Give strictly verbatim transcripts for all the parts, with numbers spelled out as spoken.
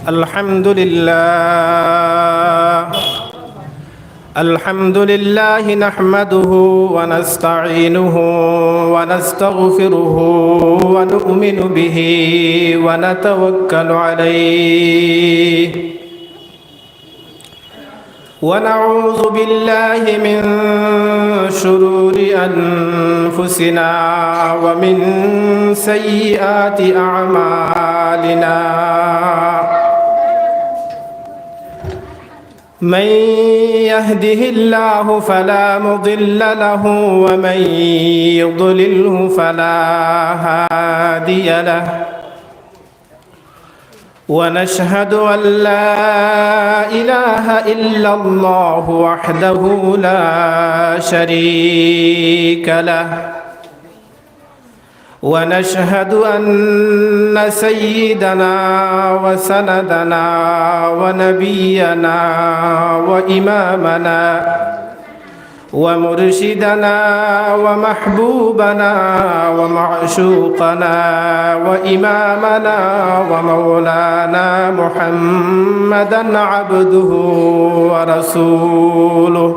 الحمد لله. الحمد لله نحمده ونستعينه ونستغفره ونؤمن به ونتوكل عليه. ونعوذ بالله من شرور أنفسنا ومن سيئات أعمالنا. من يهده الله فلا مضل له ومن يضلله فلا هادي له. ونشهد أن لا إله إلا الله وحده لا شريك له. ونشهد أن سيدنا وسندنا ونبينا وإمامنا ومرشدنا ومحبوبنا ومعشوقنا وإمامنا ومولانا محمدا عبده ورسوله،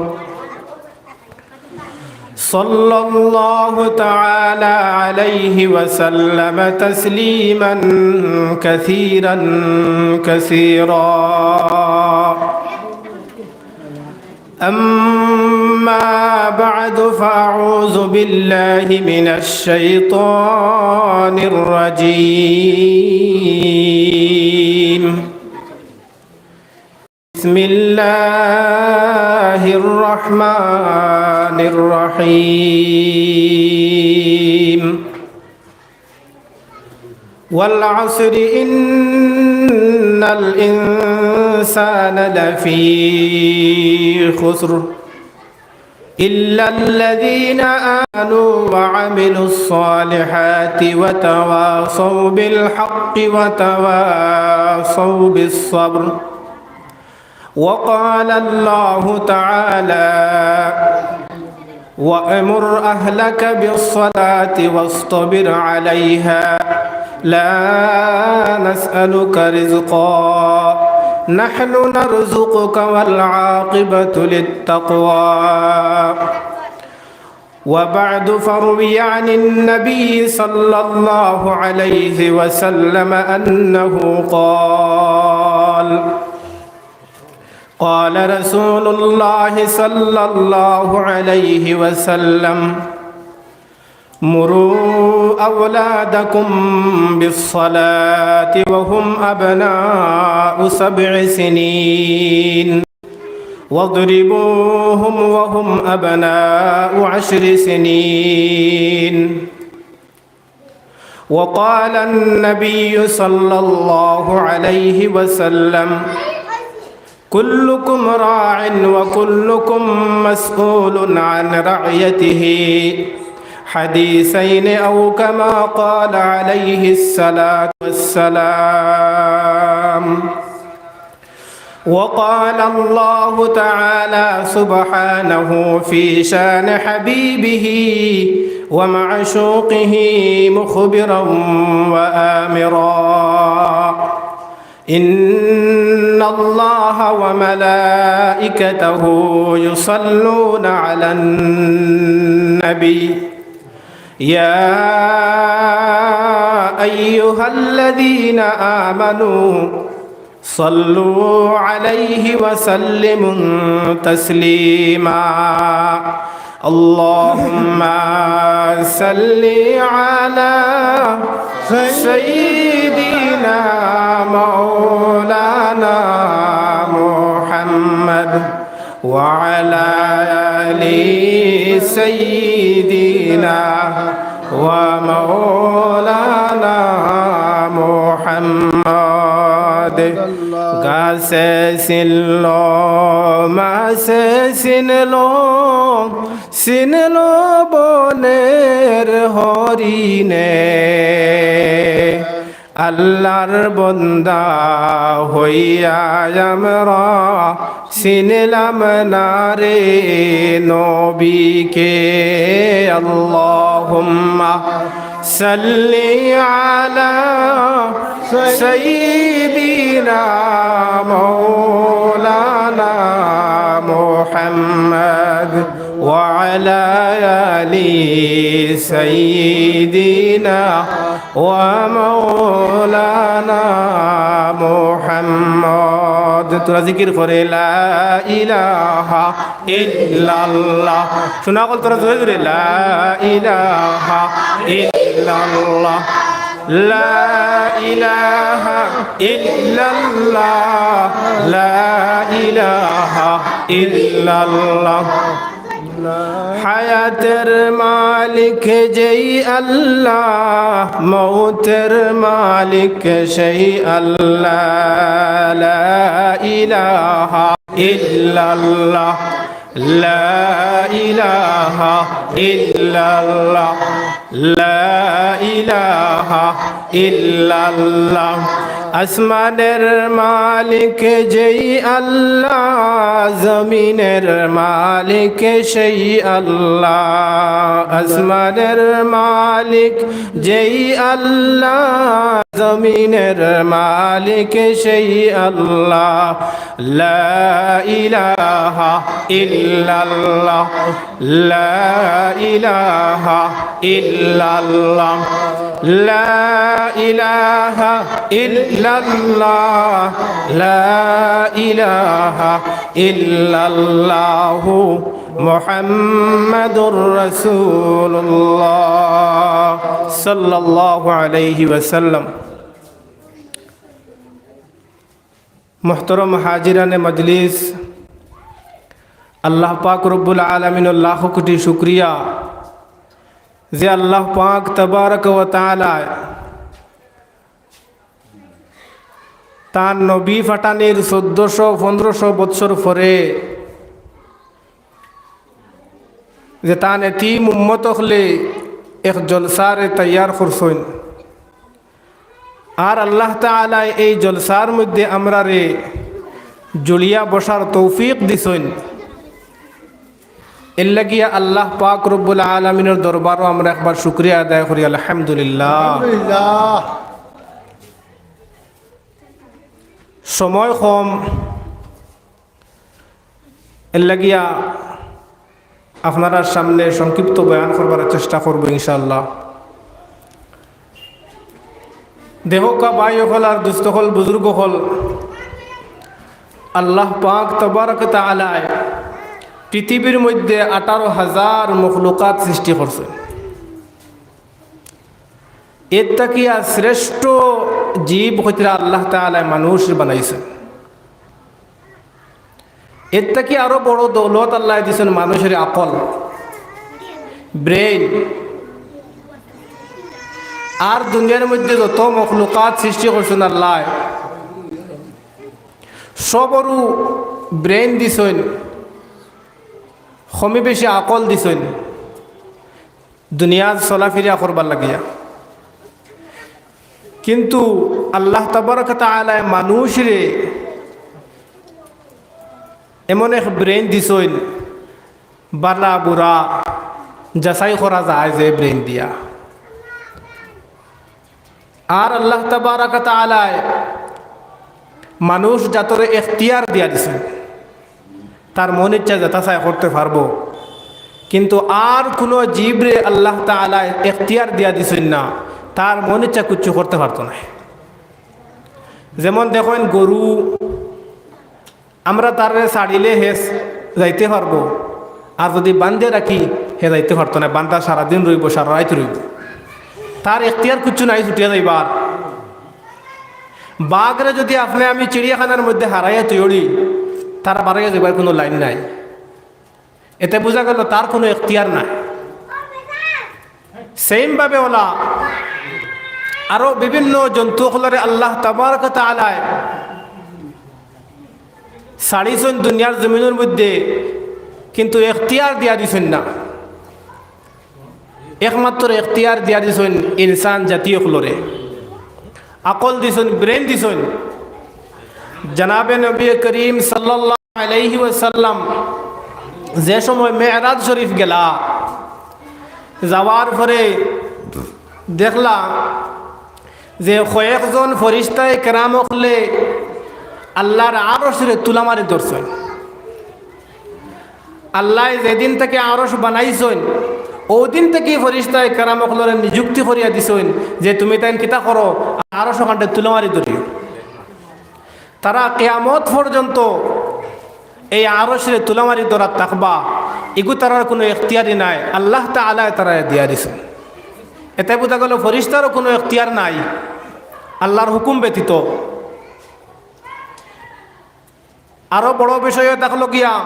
صلى الله تعالى عليه وسلم تسليما كثيرا كثيرا. أما بعد، فأعوذ بالله من الشيطان الرجيم. بسم الله الرحمن الرحيم. والعصر إن الإنسان لفي خسر إلا الذين آمنوا وعملوا الصالحات وتواصوا بالحق وتواصوا بالصبر. وقال الله تعالى: وأمر أهلك بالصلاة واصطبر عليها لا نسألك رزقا نحن نرزقك والعاقبة للتقوى. وبعد، فروي عن النبي صلى الله عليه وسلم أنه قال، قال رسول الله صلى الله عليه وسلم: مروا أولادكم بالصلاة وهم أبناء سبع سنين، واضربوهم وهم أبناء عشر سنين. وقال النبي صلى الله عليه وسلم: كلكم راع وكلكم مسؤول عن رعيته. حديثين أو كما قال عليه الصلاة والسلام. وقال الله تعالى سبحانه في شان حبيبه ومعشوقه مخبرا وآمرا: إن الله وملائكته يصلون على النبي، يا أيها الذين آمنوا صلوا عليه وسلموا تسليما. اللهم صل على سيدنا مولانا محمد وعلى آل سيدنا ومولانا محمد. গাছে চিনল, মাছে চিনল, চিনল বনের হরিণে। আল্লাহর বন্দা হইয়া আমরা চিনলাম না রে নবীকে। আল্লাহুম্মা সাল্লি আলা سيدنا مولانا محمد وعلى آل سيدنا ومولانا محمد. তোরা জিকির করে, لا إله إلا الله. শুনা অকল তোরা জোরে জোরে, لا إله إلا الله. لا إله إلا الله. لا إله إلا الله. হায়াতের মালিক যেই আল্লাহ, মউতের মালিক সেই আল্লাহ। لا إله إلا الله. لا إله إلا الله. لا إله إلا الله. আসমানের মালিক যেই আল্লাহ, জমিনের মালিক সেই আল্লাহ। আসমানের মালিক যেই আল্লাহ, জমিনের মালিক সেই আল্লাহ। لا إله إلا الله. لا إله إلا الله. لا إله إلا الله. لا إله إلا الله. محمد رسول الله صلى الله عليه وسلم. মুহতরম হাজিরানে মজলিস, আল্লাহ পাক রব্বুল আলামিনর লাখো কোটি শুকরিয়া যে আল্লাহ পাক তাবারাক ওয়া তাআলা তান নবী ফাটানির চৌদ্দশো পনেরোশো বৎসর পরে যে তান এতিম উম্মত অকলে এক জলসারে তৈয়ার করছইন। আর আল্লাহ তাআলায় এই জলসার মধ্যে আমরারে জুড়িয়া বসার তৌফিক দিছইন। এর লাগিয়া আল্লাহ পাক রব্বুল আলামিনর দরবারো আমরা একবার শুকরিয়া আদায় করি, আলহামদুলিল্লাহ। আলহামদুলিল্লাহ। সময় কম, এর লাগিয়া আপনারার সামনে সংক্ষিপ্ত বয়ান করবার চেষ্টা করব ইনশাআল্লাহ। দেখউক্কা ভাই অকল আর দুস্ত অকল, বুজুর্গ অকল, আল্লাহ পাক তাবারাক তাআলায় পৃথিবীর মধ্যে আঠারো হাজার মখলুকাত সৃষ্টি করছইন। এর থাকিয়া শ্রেষ্ঠ জীব অইতরা আল্লাহ তাআলায় মানুষ বানাইছইন। এর থাকি আরো বড় দৌলত আল্লায় দিছইন মানুষরে আকল, brain। আর দুনিয়ার মধ্যে যত মখলুকাত সৃষ্টি করছইন আল্লায়, সবরউ brain দিছইন, কমে বেশি আকল দিছইন। দুনিয়াত চলাফিরা করবার লাগিয়া। কিন্তু আল্লাহ তাবারাক তাআলায় মানুষরে এমন এক brain দিছইন, বালা বুরা যাচাই করা যায় যে brain দিয়া। আর আল্লাহ তাবারাক তাআলায় মানুষ জাতরে এখতিয়ার দিয়া দিছইন, তার মন ইচ্ছা যেতা চায় করতে পারবো। কিন্তু আর কুনু জীবরে আল্লাহ তাআলায় এখতিয়ার দিয়া দিছইন না, তার মন ইচ্ছা কিচ্ছু করতে পারতো নায়। যেমন দেখইন গরু, আমরা তারে ছাড়িলে হে যাইতে পারবো, আর যুদি বান্ধিয়া রাখি হে যাইতে পারতো নায়। বান্ধা সারাদিন রইবো, সারা রাইত রইবো, তার এখতিয়ার কিচ্ছু নাই ছুটিয়া যাইবার। বাঘরে যুদি আপনে আমি চিড়িয়াখানার মধ্যে হারাইয়া থইরি, তার বারইয়া যাইবার কুনু লাইন নাই। এতে বুঝা গেল তার কুনু এখতিয়ার নাই। Same ভাবে অলা আরো বিভিন্ন জন্তু অকলরে আল্লাহ তাবারাক তাআলায় ছাড়িছইন দুনিয়ার জমিনর মধ্যে, কিন্তু এখতিয়ার দিয়া দিছইন না। একমাত্র এখতিয়ার দিয়া দিছইন ইনসান জাতি অকলরে, আকল দিছইন, brain দিছইন। জনাবে নবী করিম সাল্লাল্লাহু আলাইহি ওয়াসাল্লাম যে সময় মেরাজ শরীফ গেলা, যাওয়ার পরে দেখলা যে কয়েকজন ফরিস্তায় কেরাম অকলে আল্লাহর আরশরে তুলামারি ধরছইন। আল্লায় যেদিন থাকি আরশ বানাইছইন, অউ দিন থাকি ফরিস্তায় কেরাম অকলরে নিযুক্তি করিয়া দিছইন যে তুমি তাইন কিতা করো, আরশ অখানরে তুলামারি ধরিও। তারা কিয়ামত পর্যন্ত এই আরশরে তুলামারি ধরাত থাকবা। ইগু তারার কুনু এখতিয়ারি নাই, আল্লাহ তাআলায় তারারে দিয়া দিছইন। এতে বুঝা গেল ফরিস্তারও কুনু এখতিয়ার নাই আল্লাহর হুকুম ব্যতীত। আরো বড় বিষয় থাকলো গিয়া,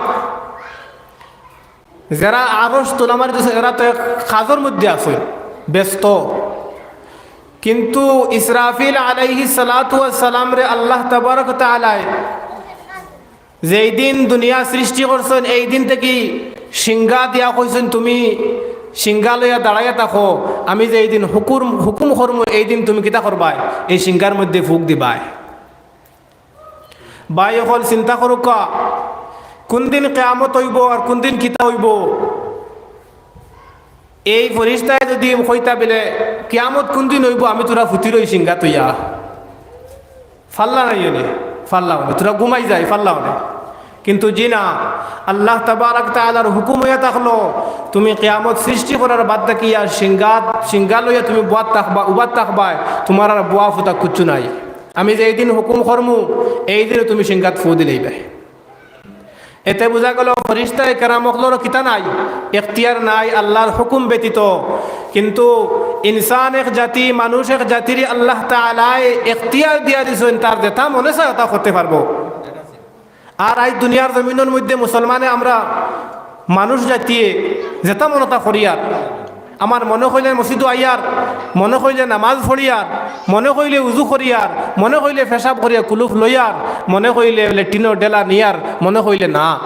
যেরা আরশ তুলামারি দিছে, এরা তো এক কাজর মধ্যে আছে, ব্যস্ত। কিন্তু ইসরাফিল আলাইহিস সালাতু ওয়াস সালামরে আল্লাহ তাবারক ওয়া তাআলায় যেই দিন দুনিয়া সৃষ্টি করছইন, এই দিন থাকি শিঙ্গা দিয়া কইছইন, "তুমি শিঙ্গা লইয়া দাঁড়াইয়া থাকো, আমি যেই দিন হুকুম, হুকুম করমু, এই দিন তুমি কিতা করবায়? এই শিঙ্গার মধ্যে ফুক দিবায়।" ভাই অকল চিন্তা করউক্কা, কুনদিন কিয়ামত অইবো আর কুনদিন কিতা অইবো? এই ফরিস্তায় যুদি কইতা বলে, "কিয়ামত কুনদিন অইবো, আমি তোরা ফুতির অই শিঙ্গা থইয়া।" ফাল্লা নাই অনে, ফাল্লা অনে, তোরা ঘুমাই যাই, ফাল্লা অনে। কিন্তু জি না, আল্লাহ তাবারাক তাআলার হুকুম অইয়া থাকলো, তুমি কিয়ামত সৃষ্টি করার বাদ দেখিয়া শিঙ্গাত, শিঙ্গা লইয়া তুমি বওয়াত থাকবা, উবাত থাকবায়, তোমার আর বওয়া ফুতা কুচ্ছু নাই। আমি যেই দিন হুকুম করমু, এই দিনে তুমি শিঙ্গাত ফু দিলাইবায়। এতে বুঝা গেল ফরিস্তায় কেরাম অকলরও কিতা নাই, এখতিয়ার নাই আল্লাহর হুকুম ব্যতীত। কিন্তু ইনসান এক জাতি, মানুষ এক জাতিরে আল্লাহ তাআলায় এখতিয়ার দিয়া দিছইন, তার যেটা মনে চায় ওটা করতে পারবো। আর আইজ দুনিয়ার জমিনর মধ্যে মুসলমানে আমরা মানুষ জাতিয়ে যেটা মনে তা করিয়ার, আমার মনে কইলে মসজিদো আইয়ার, মনে কইলে নামাজ পড়িয়ার, মনে কইলে উজু করিয়ার, মনে কইলে পেশাব করিয়া কুলুফ লইয়ার, মনে কইলে লেট্রিনর ডেলা নিয়ার, মনে কইলে না।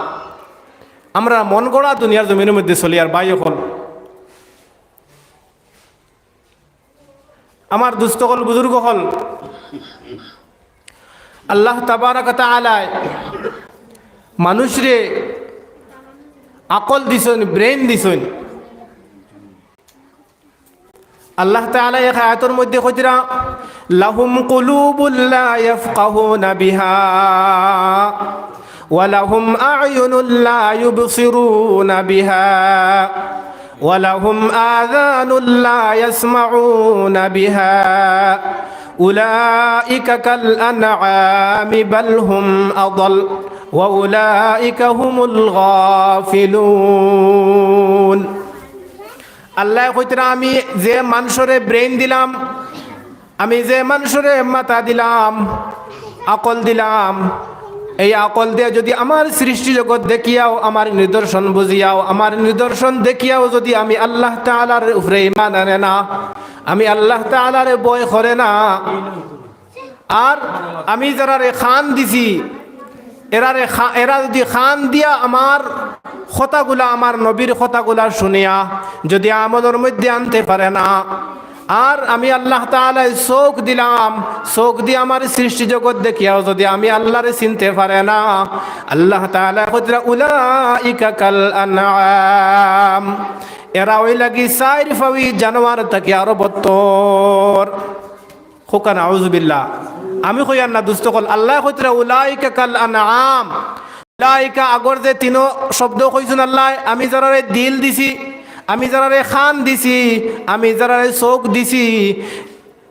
আমরা মন গড়া দুনিয়ার জমিনর মধ্যে চলিয়ার ভাই অকল। আমার দুস্ত অকল, বুজুর্গ অকল, আল্লাহ তাবারাক ওয়া তাআলায় মানুষরে আকল দিছইন, ব্রেইন দিছইন। আল্লাহ তাআলায় এক আয়াতর মধ্যে কইতরা, "লাহুম কুলুবুন লা ইয়াফকাহুনা বিহা, ওয়া লাহুম আ'য়ুনুন লা ইউবসিরুনা বিহা, ওয়া লাহুম আযানুন লা ইয়াসমাউনা বিহা, উলাইকা কাল আনআমি বাল হুম আদাল, ওয়া উলাইকা হুমুল গাফিলুন।" আল্লায় কইতরা, আমি যে মানষরে ব্রেইন দিলাম, আমি যে মানষরে মাথা দিলাম, আকল দিলাম, এই আকল দিয়া যুদি আমার সৃষ্টি জগৎ দেখিয়াও, আমার নিদর্শন বুঝিয়াও, আমার নিদর্শন দেখিয়াও যুদি আমি আল্লাহ তাআলার উপরে ঈমান আনে না, আমি আল্লাহ তাআলারে ভয় করে না, আর আমি যারারে কান দিছি, এরারে কা-, এরা যুদি কান দিয়া আমার কথাগুলা, আমার নবীর কথাগুলা শুনিয়া যুদি আমলর মধ্যে আনতে পারে না, আর আমি আল্লাহ তাআলায় চউখ দিলাম, চউখ দিয়া আমার সৃষ্টি জগৎ দেখিয়াও যুদি আমি আল্লাহরে চিনতে পারে না, আল্লাহ তাআলায় কইতরা, "উলাইকা কাল আনআম।" এরা অইলা গি চাইর পাওয়ি জানোয়ার থাকি আরো বত্তর। কউক্কা নাউজুবিল্লাহ। আমি কইয়ার না দুস্ত অকল, আল্লায় কইতরা, "উলাইকা কাল আনআম।" উলাইকা, আগর যে তিনো শব্দ কইছইন আল্লায়, আমি যারারে দিল দিছি, আমি যারারে কান দিছি, আমি যারারে চউখ দিছি,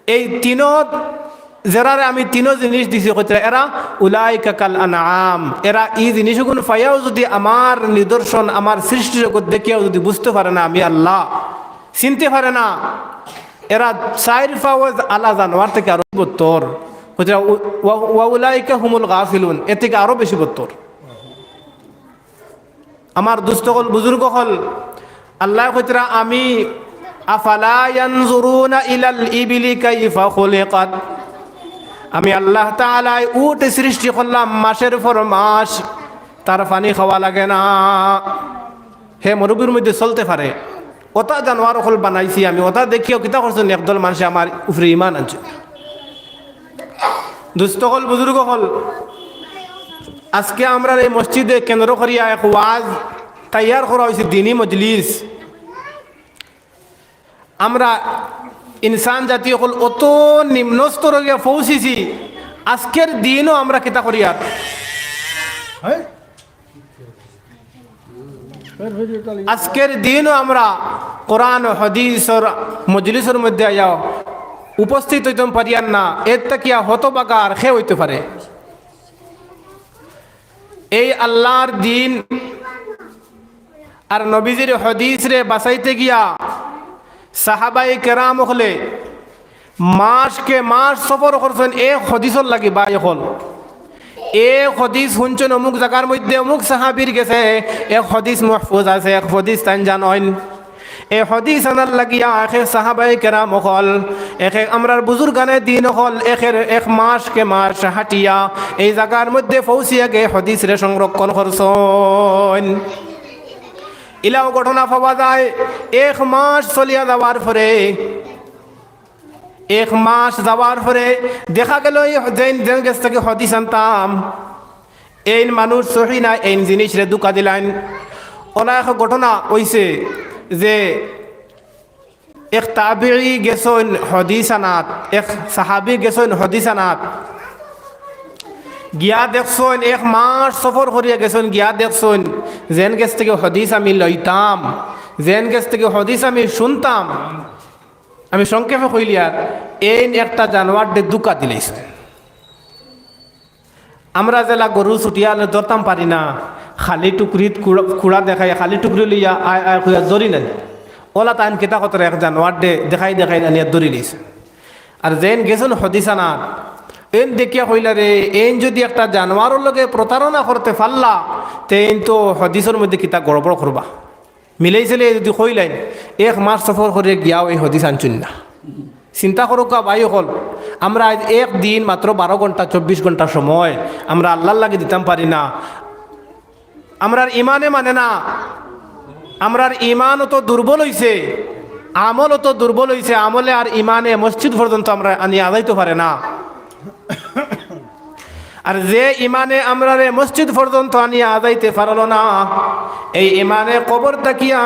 এই তিনো, যারারে আমি তিনো জিনিস দিছি, কইতরা এরা, "উলাইকা কাল আনআম।" এরা ই জিনিসগুন পাইয়াও যুদি আমার নিদর্শন, আমার সৃষ্টি জগৎ দেখিয়াও যুদি বুঝতে পারে না আমি আল্লাহ, চিনতে পারে না, এরা চাইর পাও আলা জানোয়ার থাকি আরো বত্তর। কইতরা, "ওয়া, ওয়া উলাইকা হুমুল গাফিলুন", এর থাকি আরো বেশি বত্তর। আমার দুস্ত অকল, বুজুর্গ অকল, আল্লায় কইতরা, আমি, "আফালা ইয়ানজুরুনা ইলাল ইবিলি কাইফা খুলিকাত।" আমি আল্লাহ তাআলায় উট সৃষ্টি করলাম, মাসের পর মাস তার পানি খাওয়া লাগে না। হে মরুভূমির মধ্যে চলতে পারে। ওটা জানোয়ার অকল বানাইছি আমি, ওটা দেখিয়াও কিতা করছইন, একদল মানষে আমার উপরে ঈমান আনছে। দুস্ত অকল, বুজুর্গ অকল, আজকে আমরার এই মসজিদে কেন্দ্র করিয়া এক ওয়াজ তৈয়ার করা অইছে, দ্বীনি মজলিস। আমরা ইনসান জাতি অকল অত নিম্ন স্তরে গিয়া পৌঁছিছি, আজকের দিনও আমরা কিতা করি আর? আজকের দিনও আমরা কোরআন ও হাদিসর মজলিসর মধ্যে আইয়া উপস্থিত অইতাম পারিয়ার না, এর থাকিয়া হতভাগা আর কে অইতে পারে? এই আল্লাহর দিন আর নবীজির হাদিসরে বাঁচাইতে গিয়া সাহাবায়ে কেরাম অকলে মাসকে মাস সফর করছইন এক হাদিসর লাগি। ভাই অকল, এক হাদিস হুনছইন অমুক জাগার মধ্যে অমুক সাহাবীর গেছে, এক হাদিস মাহফুজ আছে, এক হাদিস তাইন জানইন। এই হাদিস আনার লাগিয়া এক এক সাহাবায়ে কেরাম অকল, এক এক আমরার বুজুর্গানে দিন অকল, এক এক, এক মাসকে মাস হাঁটিয়া এই জাগার মধ্যে পৌঁছিয়া গিয়া হাদিসরে সংরক্ষণ করছইন। ইলাও ঘটনা পাওয়া যায়, এক মাস চলিয়া যাওয়ার পরে, এক মাস যাওয়ার পরে দেখা গেল এই যেইন, যেইন গেছ থাকি হাদিস আনতাম, এইন মানুষ সহি না, এইন জিনিসরে ধোঁকা দিলাইন। অলা এক ঘটনা অইছে যে এক তাবিঈ গেছইন হাদিস আনাত, এক সাহাবী গেছইন হাদিস আনাত। গিয়া দেখছইন, এক মাস সফর করিয়া গেছইন, গিয়া দেখছইন, যেইন গেছ থাকি হাদিস আমি লইতাম, যেইন গেছ থাকি হাদিস আমি শুনতাম, আমি সংক্ষেপে কইলিয়ার, এইন একটা জানোয়াররে ধোঁকা দিলাইছে। আমরা যেলা গরু ছুটিয়া আনলে ধরতাম পারি না, খালি টুকরিত কুড়া, কুড়া দেখাই, খালি টুকরি লইয়া আয় আয় কইয়া ধরি নাই। অলা তাইন কিতা করতরা, এক জানোয়াররে দেখাই দেখাই আনিয়া ধরিলাইছে। আর যেইন গেছইন হাদিস আনাত, এইন দেখিয়া কইলা রে, এইন যুদি একটা জানোয়ারর লগে প্রতারণা করতে পারলা, তে এইন তো হাদিসর মধ্যে কিতা গড়বড় করবা। মিলাই চালাই যুদি কইলাইন, এক মাস সফর করিয়া গিয়াও এই হাদিস আনছইন না। চিন্তা করউক্কা ভাই অকল, আমরা আইজ এক দিন মাত্র বারো ঘন্টা, চব্বিশ ঘন্টা সময় আমরা আল্লাহর লাগি দিতাম পারি না। আমরার ইমানে মানে না, আমরার ইমান অত দুর্বল অইছে, আমল অত দুর্বল অইছে, আমলে আর ইমানে মসজিদ পর্যন্ত আমরা আনিয়া আজাইতো পারে না। আর যে ইমানে আমরারে মসজিদ পর্যন্ত আনিয়া আজাইতে পারলো না, এই ইমানে কবর থাকিয়া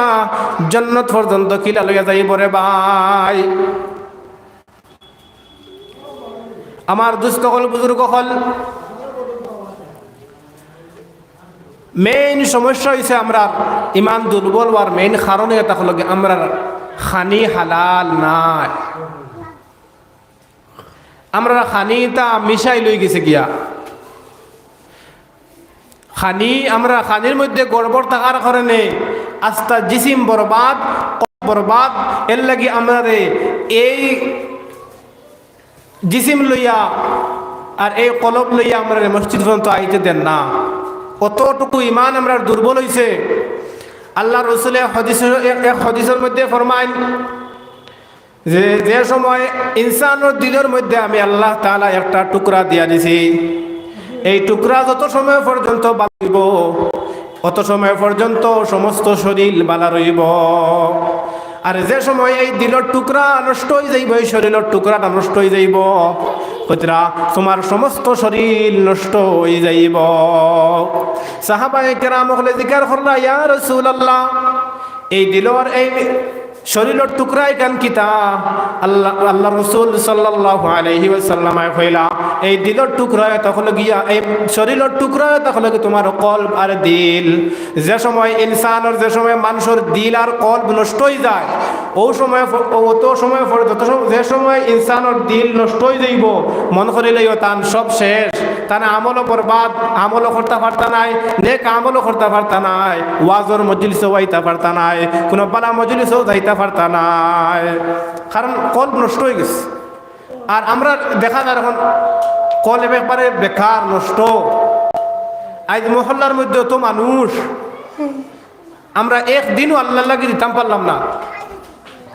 জন্নত পর্যন্ত কিলা লইয়া যাইবো রে ভাই? আমার দুস্ত অকল, বুজুর্গ অকল, মেইন সমস্যা অইছে আমরার ইমান দুর্বল অওয়ার মেইন কারণ অইয়া থাকলো গি আমরার খানি হালাল নায়। আমরার খানিটা মিশাইল অইগেছে গিয়া। খানি, আমরার খানির মধ্যে গড়বড় থাকার কারণে আস্তা জিসিম বরবাদ, কলব বরবাদ। এরলাগি আমরারে এই জিসিম লইয়া আর এই কলব লইয়া আমরারে মসজিদ পর্যন্ত আইতে দেন না। অতটুকু ইমান আমরার দুর্বল অইছে। আল্লাহর রসুলে হাদিস, এক, এক হাদিসর মধ্যে ফরমাইন, যে, যে সময় ইনসানর দিলর মধ্যে আমি আল্লাহ তাআলা একটা টুকরা দিয়া দিছি, এই টুকরা যত সময় পর্যন্ত বালা রইবো, অত সময় পর্যন্ত সমস্ত শরীল বালা রইবো। আর যে সময় এই দিলর টুকরা নষ্ট অইযাইবো, এই শরীলর টুকরাটা নষ্ট অইযাইবো, কইতরা, তুমার সমস্ত শরীল নষ্ট অইযাইবো। সাহাবায়ে কেরাম অকলে জিকার করলা, ইয়া রাসূলুল্লাহ, এই দিলর এই শরীলর টুকরা ইখান কিতা? আল্লাহ, আল্লাহর রসুল সাল্লাল্লাহু আলাইহি ওয়াসাল্লামে কইলা, এই দিলর টুকরা ইতা অইলো গিয়া, এই শরীলর টুকরা ইতা অইলো গি তুমার কলব আর দিল। যে সময় ইনসানর, যে সময় মানষর দিল আর কলব নষ্ট অইযায়, অউ সময় ফ-, অত সময় ফ-, যত সম-, যে সময় ইনসানর দিল নষ্ট অইযাইবো, মনো করিলাইও তান সব শেষ। তান আমলও বরবাদ, আমলও করতা পারতা নায়, নেক আমলও করতা পারতা নায়, ওয়াজর মজলিসও আইতা পারতা নায়, কুনু বালা মজলিসও যাইতা পারতা নায়, কারণ কলব নষ্ট অইগেছে। আর আমরা দেখা যার অখন কলব একবারে বেকার, নষ্ট। আইজ মহল্লার মধ্যে অত মানুষ, আমরা একদিনও আল্লাহর লাগি দিতাম পারলাম না।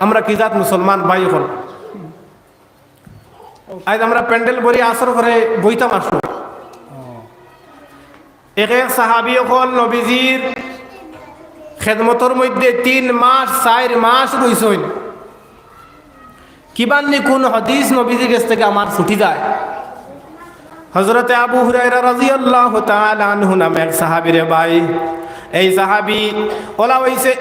আমরা কি জাত মুসলমান ভাই অকল? আইজ আমরা প্যান্ডেল ভরি আসর পরে বইতাম আসর। এক এক সাহাবী অকল নবীজির খেদমতর মধ্যে তিন মাস, চাইর মাস রইছইন। কিবান্নি কুন হাদিস নবীজির গেছ থাকি আমার ছুটি যায়। হযরতে আবু হুরায়রা রাদিয়াল্লাহু তাআলা আনহু নামে এক সাহাবী রে ভাই, এই সাহাবী অলা অইছে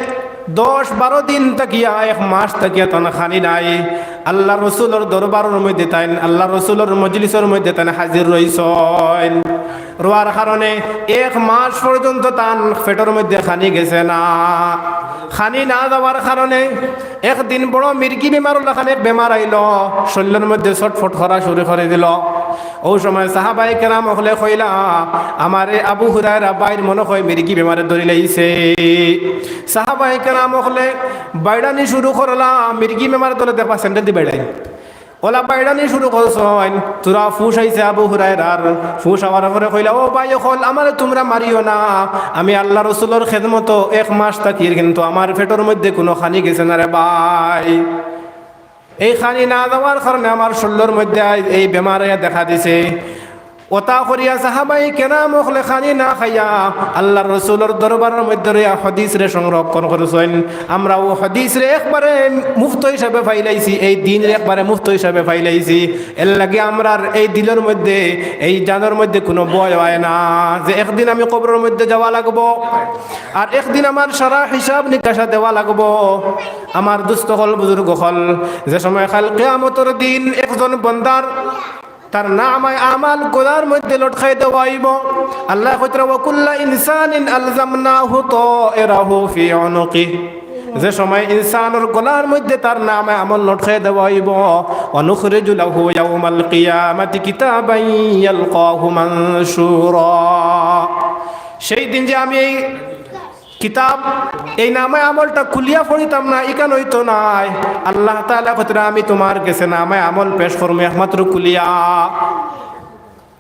দশ বারো দিন থাকিয়া, এক মাস থাকিয়া তান খানি নাই। আল্লার রসুলর দরবারর মধ্যে তাইন, আল্লার রসুলর মজলিসর মধ্যে তাইন হাজির রইছইন। রওয়ার কারণে এক মাস পর্যন্ত তান পেটর মধ্যে খানি গেছে না। খানি না যাওয়ার কারণে একদিন বড় মির্গি বেমারর লাখান এক বেমার আইলো, শরীলর মধ্যে ছটফট করা শুরু করি দিলো। অউ সময় সাহাবায়ে কেরাম অকলে কইলা, "আমারে আবু হুরায়রা ভাইর মনো কয় মির্গি বেমারে ধরিলাইছে।" সাহাবায়ে কেরাম অকলে বাইড়ানি শুরু করলা, মির্গি বেমারে ধরলে দেখবা স্যান্ডেল দি বাইড়াইন। অলা বাইড়ানি শুরু করছইন, থুড়া ফুশ আইছে আবু হুরায়রার। ফুশ আওয়ার পরে কইলা, "ও ভাই অকল, আমারে তুমরা মারিও না, আমি আল্লার রসুলর খেদমতো এক মাস থাকির, কিন্তু আমার পেটর মধ্যে কুনু খানি গেছে না রে ভাই।" এই খানি না যাওয়ার কারণে আমার শরীলর মধ্যে আইজ এই বেমার আইয়া দেখা দিছে। অতা করিয়া সাহাবায়ে কেরাম অকলে খানি না খাইয়া আল্লার রসুলর দরবারর মধ্যে রইয়া হাদিসরে সংরক্ষণ করছইন। আমরা অউ হাদিসরে একবারে মুফত হিসাবে পাইলাইছি, এই দিনরে একবারে মুফত হিসাবে পাইলাইছি। এরলাগি আমরার এই দিলর মধ্যে, এই জানর মধ্যে কুনু ভয় অয় না যে একদিন আমি কবরর মধ্যে যাওয়া লাগবো, আর একদিন আমার সারা হিসাব নিকাশা দেওয়া লাগবো। আমার দুস্ত অকল, বুজুর্গ অকল, যে সময় কাইল কিয়ামতর দিন একজন বন্দার তার নামায়ে আমাল গলার মধ্যে লটকাই দেওয়া অইবো। আল্লায় কইতরা, "ওয়া কুল্লা ইনসানিন আলজামনাহু তায়রাহু ফি উনুকি।" যে সময় ইনসানর গলার মধ্যে তার নামায়ে আমল লটকাই দেওয়া অইবো, "ওয়া নুখরিজু লাহু ইয়াউমাল কিয়ামাতি কিতাবান ইয়ালকাহু মানশুরা।" সেই দিন যে আমি এই কিতাব, এই নামায়ে আমলটা খুলিয়া পড়িতাম না, ইখান অইতো নায়। আল্লাহ তাআলায় কইতরা, "আমি তুমার গেছে নামায়ে আমল পেশ করমু একমাত্র খুলিয়া।"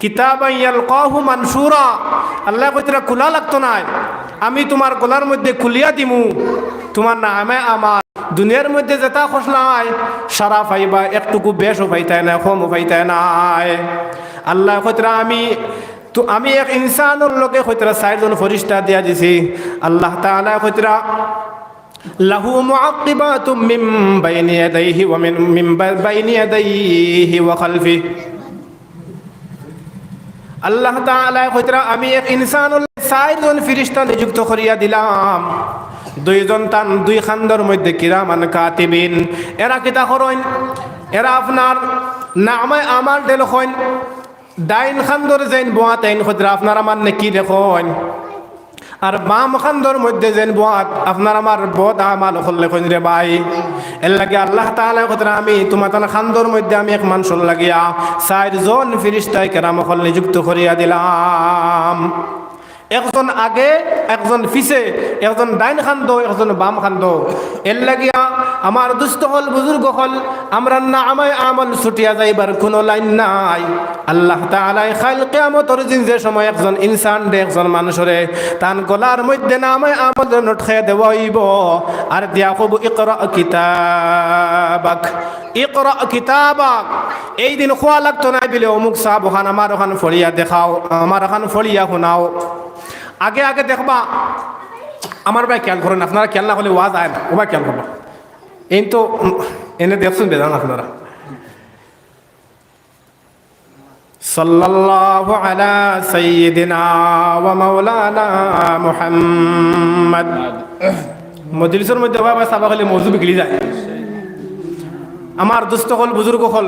কিতাবান ইয়ালকাহু মানশুরা। আল্লায় কইতরা, "খুলা লাগতো নায়, আমি তুমার গলার মধ্যে খুলিয়া দিমু তুমার নামায়ে আমল। দুনিয়ার মধ্যে যেতা করছলায় সারা পাইবা, একটুকু বেশও পাইতায় নায়, কমও পাইতায় নায়।" আল্লায় কইতরা, আমি তো আমি এক ইনসানর লগে কইতরা চাইরজন ফিরিস্তা দিয়া দিছি। আল্লাহ তাআলায় কইতরা, "লাহু মুআক্কিবাতুম মিন বাইনি ইয়াদাইহি ওয়া মিন, মিন বা-, বাইনি ইয়াদাইহি ওয়া খালফি।" আল্লাহ তাআলায় কইতরা, "আমি এক ইনসানর লগে চাইরজন ফিরিস্তা নিযুক্ত করিয়া দিলাম, দুইজন তান দুই কান্দর মধ্যে কিরামান কাতিবিন। এরা কিতা করইন? এরা আপনার নামায়ে আমালটা লেখইন।" ডাইন কান্দর যেইন বওয়াত এইন কইতরা আপনার আমার নেকি লেখইন, আর বাম কান্দর মধ্যে যেইন বওয়াত আপনার আমার বদ আমাল অকল লেখইন রে ভাই। এরলাগি আল্লাহ তাআলায় কইতরা, "আমি তুমার তান কান্দর মধ্যে আমি এক মানষর লাগিয়া চাইরজন ফিরিস্তায়ে কেরাম অকল নিযুক্ত করিয়া দিলাম।" একজন আগে, একজন পিছে, একজন ডাইন কান্দো, একজন বাম কান্দো। এরলাগিয়া আমার দুস্ত অকল, বুজুর্গ অকল, আমরার নামায়ে আমল ছুটিয়া যাইবার কুনু লাইন নাই। আল্লাহ তাআলায় কাইল কিয়ামতর দিন যে সময় একজন ইনসানরে, একজন মানষরে তান গলার মধ্যে নামায়ে আমল লটকাইয়া দেওয়া অইবো, আর দিয়া কইবো, "ইকরা কিতাবাক।" ইকরা কিতাবাক। এই দিন কওয়া লাগতো নায় বুলে, "অমুক সাব, অখান আমার অখান পড়িয়া দেখাও, আমার অখান পড়িয়া হুনাও।" আগে আগে দেখবা, আমার ভাই খেয়াল করইন, আপনারা খেয়াল না করলে ওয়াজ আয় না, ও ভাই খেয়াল করবা। এইন তো, উম, এনে দেখছইন বেজান আপনারা। সাল্লাল্লাহু আলা সাইয়্যিদিনা ওয়া মাওলানা মুহাম্মদ। মজলিসর মধ্যে বাবা সাবা খালি মৌজু বিগড়ি যায়। আমার দুস্ত অকল, বুজুর্গ অকল,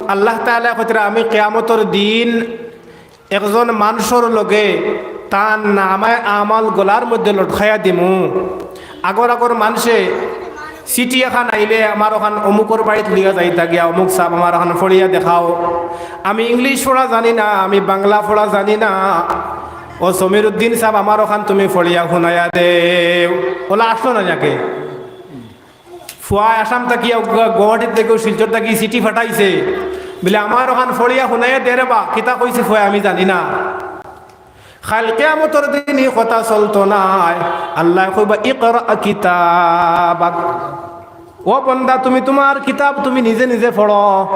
আল্লাহ তাআলায় কইতরা, "আমি কিয়ামতর দিন একজন মানষর লগে তান নামায়ে আমাল গলার মধ্যে লটকাইয়া দিমু।" আগর আগর মানষে চিঠি এখান আইলে, "আমার অখান অমুকর বাড়িত লইয়া যাইতা গিয়া, অমুক সাব, আমার অখান পড়িয়া দেখাও, আমি ইংলিশ পড়া জানি না, আমি বাংলা পড়া জানি না, ও সমীর উদ্দিন সাব, আমার অখান তুমি পড়িয়া হুনাইয়া দেও।" অলা আসলো না নাকি? ফুয়ায় আসাম থাকি, গুয়াহাটির থাকি, শিলচর থাকি চিঠি পাঠাইছে, বুলে, "আমার অখান পড়িয়া হুনাইয়া দে রে বা, কিতা কইছে ফুয়ায় আমি জানি না।" কাইল কিয়ামতর দিন ই কথা চলতো নায়। আল্লায় কইবা, "ইকরা কিতাবাক।" ও বন্দা, তুমি তুমার কিতাব তুমি নিজে নিজে পড়ো।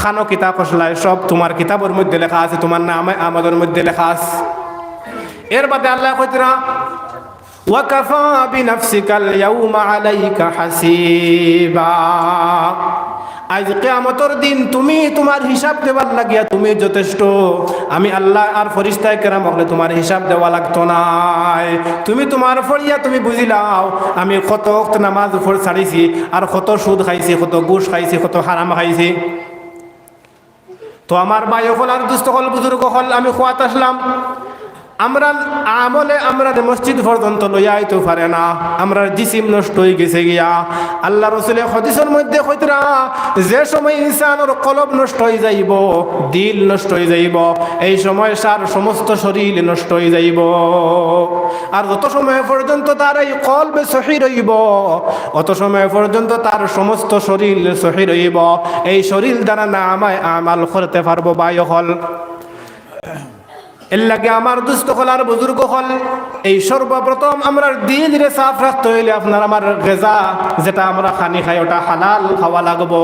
কানো কিতা করছলায় সব তুমার কিতাবর মধ্যে লেখা আছে, তুমার নামায়ে আমলর মধ্যে লেখা আছে। এর বাদে আল্লায় কইতরা, "ওয়া কাফা বিনাফসিকাল ইয়াউমা আলাইকা হাসিবা।" আইজ কিয়ামতর দিন তুমি তুমার হিসাব দেওয়ার লাগিয়া তুমি যথেষ্ট। আমি আল্লাহ আর ফিরিস্তায়ে কেরাম অকলে তুমার হিসাব দেওয়া লাগতো নায়। তুমি তুমার পড়িয়া তুমি বুঝিলাও, আমি কত ওয়াক্ত নামাজ পড় ছাড়িছি, আর কত সুদ খাইছি, কত ঘুষ খাইছি, কত হারাম খাইছি। তো আমার ভাই অকল আর দুস্ত অকল, বুজুর্গ অকল, আমি কওয়াত আছলাম, আমরার আমলে আমরারে মসজিদ পর্যন্ত লইয়া আইতো পারে না, আমরার জিসিম নষ্ট অইগেছে গিয়া। আল্লার রসুলে হাদিসর মধ্যে কইতরা, যে সময় ইনসানর কলব নষ্ট অইযাইবো, দিল নষ্ট অইযাইবো, এই সময় তার সমস্ত শরীল নষ্ট অইযাইবো। আর যত সময় পর্যন্ত তার এই কলব সহি রইবো, অত সময় পর্যন্ত তার সমস্ত শরীল সহি রইবো। এই শরীল দ্বারা নামায় আমাল করতে পারবো ভাই অকল। এরলাগি আমার দুস্ত অকল আর বুজুর্গ অকল, এই সর্বপ্রথম আমরার দিলরে সাফ রাখতে অইলে আপনার আমার গেজা যেটা আমরা খানি খাই ওটা হালাল খাওয়া লাগবো।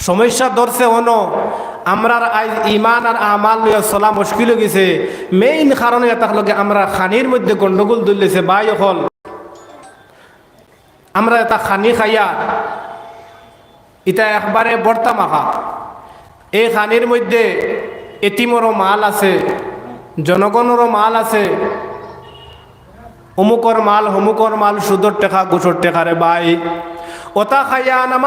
সমস্যা ধরছে অনো, আমরার আইজ ইমান আর আমাল লইয়া চলা মুশকিল অইগেছে। মেইন কারণ ইটা অইলো গি আমরা খানির মধ্যে গন্ডগোল ধরিলিছে ভাই অকল। আমরা ইটা খানি খাইয়া ইটা একবারে ভর্তা মাখা। এই খানির মধ্যে এতিমরও মাল আছে, জনগণরও মাল আছে, অমুকর মাল, হমুকর মাল, সুদর টেকা, ঘুষর টেকা রে ভাই। ওটা খাইয়া নামাজ